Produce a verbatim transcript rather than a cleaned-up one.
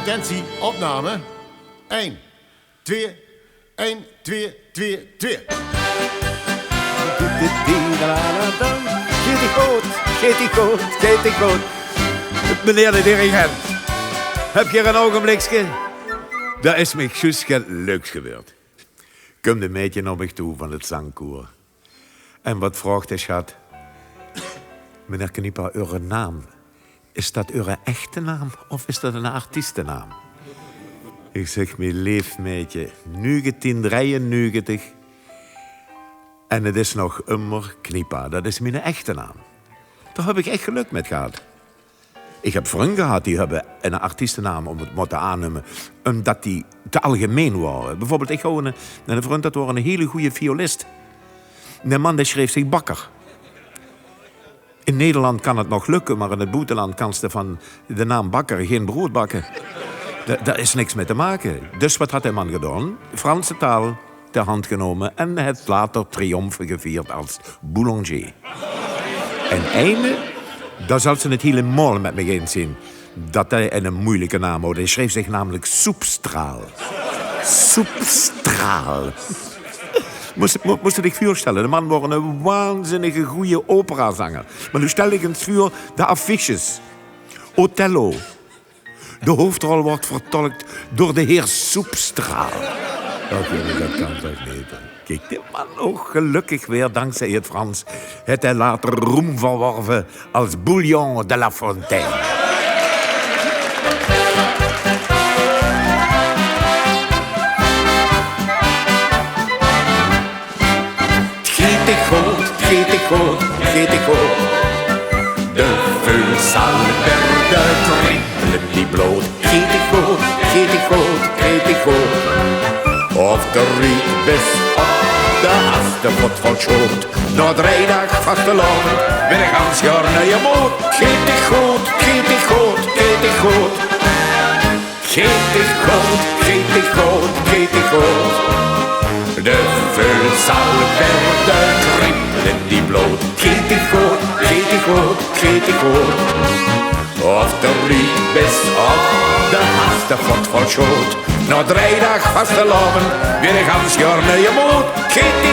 Attentie, opname. Ein, twee, ein, twee, twee, twee. Geit dich good, geit dich good, geit dich good. Meneer de dirigent, höb geer ein ougenblikske? Dao is mich zjus get leuks gebeurd. Kump ein maedje nao mich toe van 't zangkoer. En wat vraogt 't sjat: "Meneer Kniepa, eure naam, is dat eure echte naam of is dat eine artiestenaam?" Ich zèk: "Mien leef maedje, nuugetien drieënnuugetig en 't is nog ummer Kniepa. Dat is miene echte naam." Dao höb ich ech gelök mit gehad. Ich höb vrun gehad die höbbe eine artiestenaam mótte aannumme, umdat die te algemeen waore. Bieveurbeeld, ich haw eine, eine vrun, dat waor eine hiele gooje violist. Dae man, dae sjreef zich Bakker. In Nederland kan 't nog lökke, mer in 't boeteland kans te van de naam Bakker gein brood bakke. Da-, dao is niks mit te make. Dus wat hat dae man gedaon? Franse taal ter hand genómme en haet later triomfe gevierd es boulanger. En eine, dao zals se 't hielemaol mit mich eins zeen, dat hae eine meujelike naam haw. Dae sjreef zich namelik Soepstraal. Soepstraal. Mós, mo-, mós se dich veursjtèlle, de man waor eine waanzinnige gooje operazanger. Mer noe sjtèl dich eins veur de affiches. Othello. De hoofdrol wordt vertolkt door de heer Soepstraal. Och, jóng, dat kan toch neet, hè? Kiek, dae man, ouch gelökkig weer, dankzij 't Frans, haet hae later roem verworve es Bouillon de La Fontaine. 't Geit dich good, 't geit dich good, 't geit dich good. De veul zal weer de trippelen die bloot. 't Geit dich good, 't geit dich good, 't geit dich good. Of de riet bis op de haste vot vol sjoot. Nao drei daag vastelaovend weer gans gaar nuie mood. 't Geit dich good, 't geit dich good, 't geit dich good. 't Geit dich good, 't geit dich good, 't geit dich good. De veul zal weer de trippelen die bloot. 't Geit dich good, 't geit dich good, 't geit dich good. Of de riet bis op de haste vot vol sjoot. Nao drei daag vastelaovend weer gans gaar nuie mood. 't Geit dich